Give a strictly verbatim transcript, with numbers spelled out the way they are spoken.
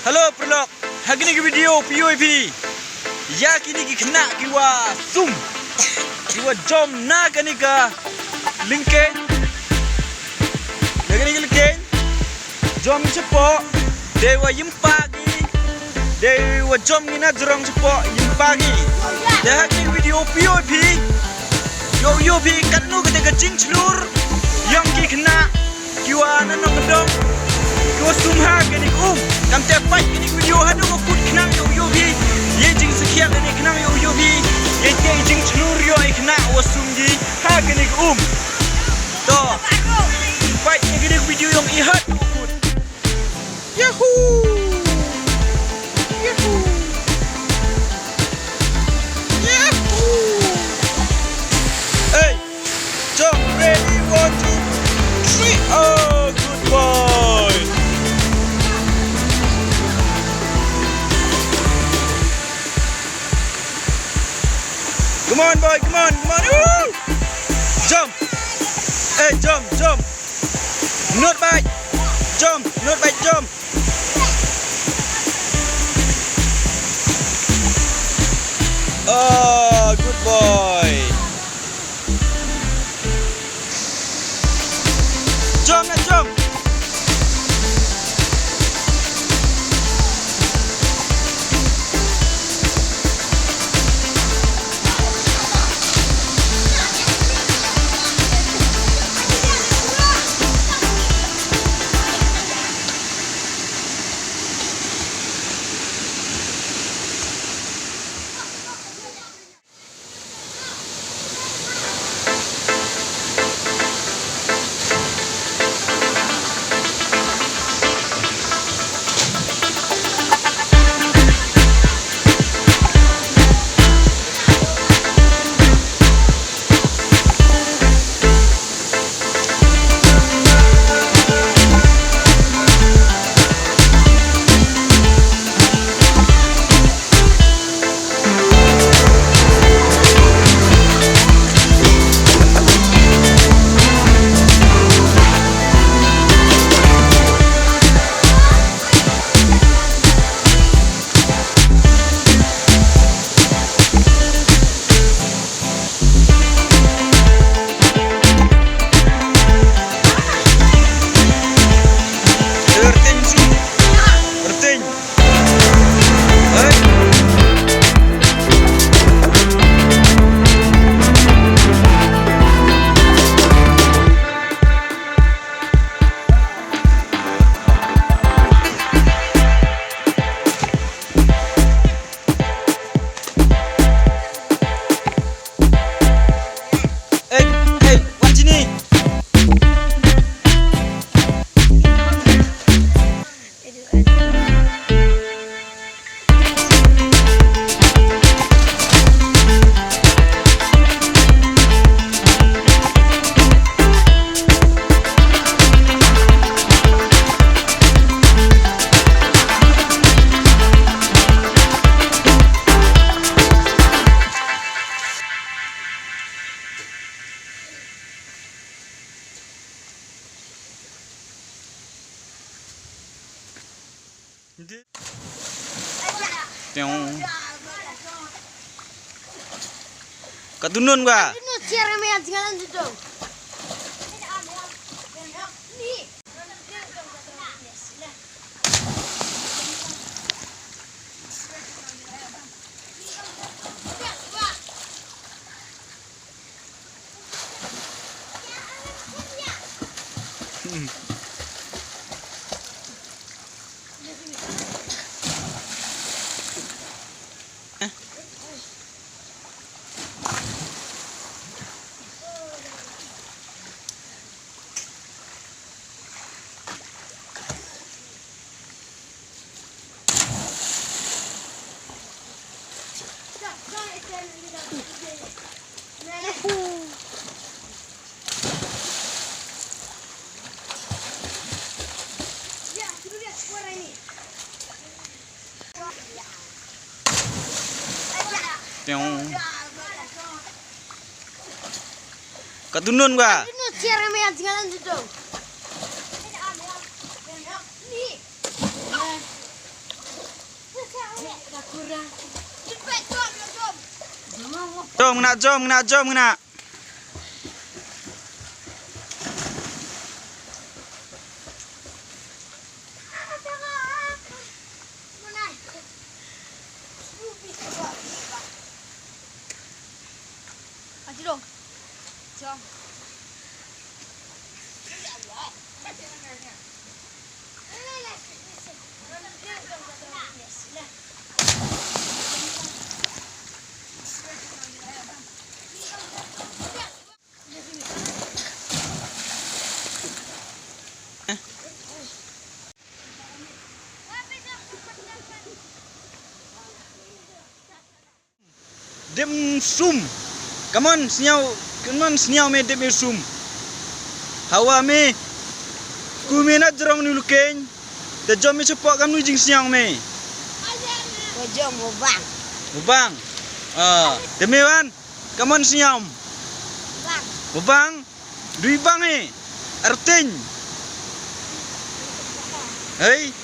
Hello paralok, ha kane ka video phi ïohi phi ïa kine ki khynnah ki wa sum, ki wa jom na kane ka lyngkeiñ. Na kane ka lyngkeiñ jom shapoh, dei wa ïmpa ki, dei wa jom ngi na jrong shapoh ïmpa ki. Te ha kane ka video phi ïohi phi, ïohi phi katno kata ka jingshlur ïong ki khynnah ki wa na nongkyndong, ki wa sum ha kane ka um. Kam te peit kane ka video haduh ba kut khnang ïohi phi ïa i jingsakhiat lane khnang ïohi phi ïa i jingshlur ïong i khynnah wa sum ki ha kane ka um. To peit ïa kane ka video ïong i haduh ba kut. Yahoo! Yahoo! Yahoo! Hey! Jump, ready, one, two, three. Oh, good boy. Come on, boy, come on, come on. Woo! Jump. Hey, jump, jump. Not bad. Jump, not bad, jump. Oh, good boy. Jump, jump. Hey, hey, watch ni. Ka tunun ka. Ka tunun ka. Tunun, siar me yang tinggalan situ. Jom ngana, jom ngana, jom ngana. Dep sum. Kamon sniaw, kamon sniaw me dep me sum. Hawa me. Ku me na jrong nu lukeng. Te jom me chapoh kamnu jingsniaw me. Ko jom mo bang. Mo bang. Ah, te me wan. Kamon sniaw. Bang. Mo bang. Dui bang e. Arteng. Hei.